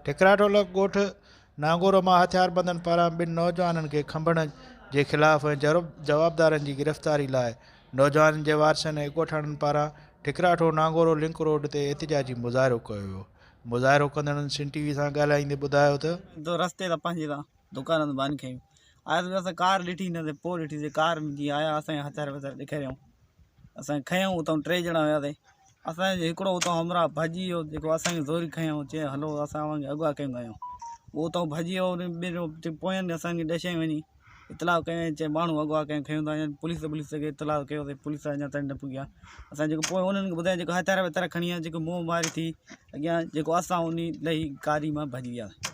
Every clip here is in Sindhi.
ٺڪراٺو لڳ ڳوٺ نانگورو مان هٿياربندن پاران ٻن نوجوانن کي کنڀڻ جي خلاف ۽ جوابدارن جي گرفتاري لاء نوجوانن جي وارثن ۽ ڳوٺاڻن پاران ٺڪراٺو نانگورو لنڪ روڊ تي احتجاجي مظاهرو ڪيو ويو. مظاهرو ڪندڙن سن ٽي وي سان ڳالهائيندي ٻڌايو ته. تو رستي تان پنهنجي تان دڪان تان ٻانهن کنيون آيس اسان ڪار ڏٺي نه ته پوء ڏٺي سي ڪار ۾ جيئن آيا اسان کي هٿيار وٿيار ڏيکاريائون اسان کي کنيائون اتان ٽي ڄڻا هياسين اسان جو هڪڙو اتان همراهه ڀڄي ويو جيڪو اسان کي زوري کنيائون چي هلو اسان اوهان کي اغوا ڪيون ٿا آهيون اهو اتان ڀڄي ويو وري ٻين پوين اسان کي ڏسيائين وڃي اطلاع ڪيائين چي ماڻهو اغوا ڪيون کنيون ٿا وڃن پوليس پوليس کي اطلاع ڪيوسين پوليس اڃا تائين نه پڳي آهي اسان جيڪو پوء انهن کي ٻڌايو جيڪو هٿيار وٿيار کڻي آيا جيڪو منهن ماري ٿي اڳيان جيڪو اسان انهي لهي گاڏي مان ڀڄي وياسين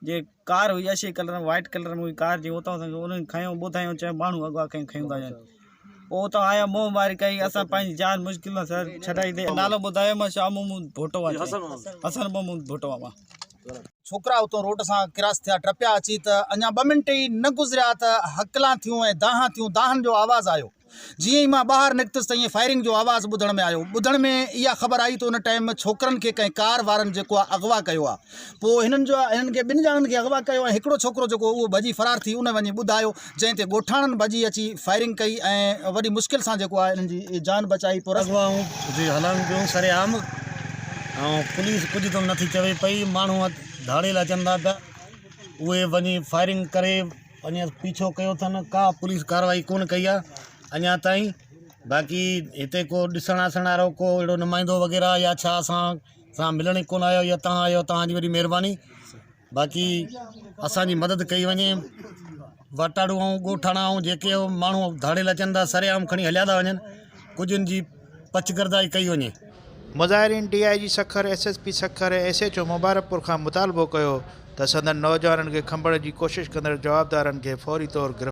جي ڪار هئي اشي ڪلر ۾ وائٽ ڪلر ۾ هئي ڪار جي اتان اسان کي انهن کنيو ٻڌايو چيو ماڻهو اغوا ڪيون کنيون ٿا وڃن پوء اتان آيا منهن ماري ڪئي اسان پنهنجي جان مشڪل سان سر ڇڏائي تي نالو ٻڌايو مان شاهه محمود ڀٽو آ حسن محمود ڀٽو آ مان. ڇوڪرا اتو روڊ سان ڪراس ٿيا ٽپيا اچي ته اڃا ٻه منٽ ئي نه گذريا ته هڪلان ٿيون ۽ دانهان ٿيون دانهن جو آواز آيو جيئن ئي مان ٻاهر نڪتس ته ائين فائرنگ جو آواز ٻڌڻ ۾ آيو. ٻڌڻ ۾ اها خبر آئي ته ان ٽائيم ڇوڪرن کي ڪنهن ڪار وارن جيڪو آهي اغوا ڪيو آهي. پوء هنن جو هنن کي ٻن ڄڻن کي اغوا ڪيو ۽ هڪڙو ڇوڪرو جيڪو اهو ڀڄي فرار ٿي ان وڃي ٻڌايو جنهن تي ڳوٺاڻن ڀڄي اچي فائرنگ ڪئي ۽ وڏي مشڪل سان جيڪو آهي انهن جي جان بچائي پوء اغوائون جي هلن پيون سرعام ۽ پوليس ڪجهه ته نٿي چوي پئي ماڻهو ڌاڙيل اچن ٿا پيا اهي وڃي فائرنگ ڪري وڃي پيڇو ڪيو اٿن ڪا پوليس ڪارروائي ڪونه ڪئي آهي اڃا تائين باقي هتي ڪو ڏسڻ اسڻ وارو ڪو اهڙو نمائندو وغيره يا ڇا اسان سان ملڻ ئي ڪونه آيو يا توهان آيو توهان جي وڏي مهرباني باقي اسانجي مدد ڪئي وڃي واٽاڙو ۽ ڳوٺاڻا ۽ جيڪي ماڻهو ڌاڙيل اچن ٿا سرعام کڻي هليا ٿا وڃن ڪجهه ان جي پڇگردائي ڪئي وڃي. مظاهرين D I G Sukkur, S S P Sukkur ۽ S H O Mubarakpur کان مطالبو ڪيو ته سندن نوجوانن کي کنڀڻ جي ڪوشش ڪندڙ جوابدارن کي فوري طور گرفتار.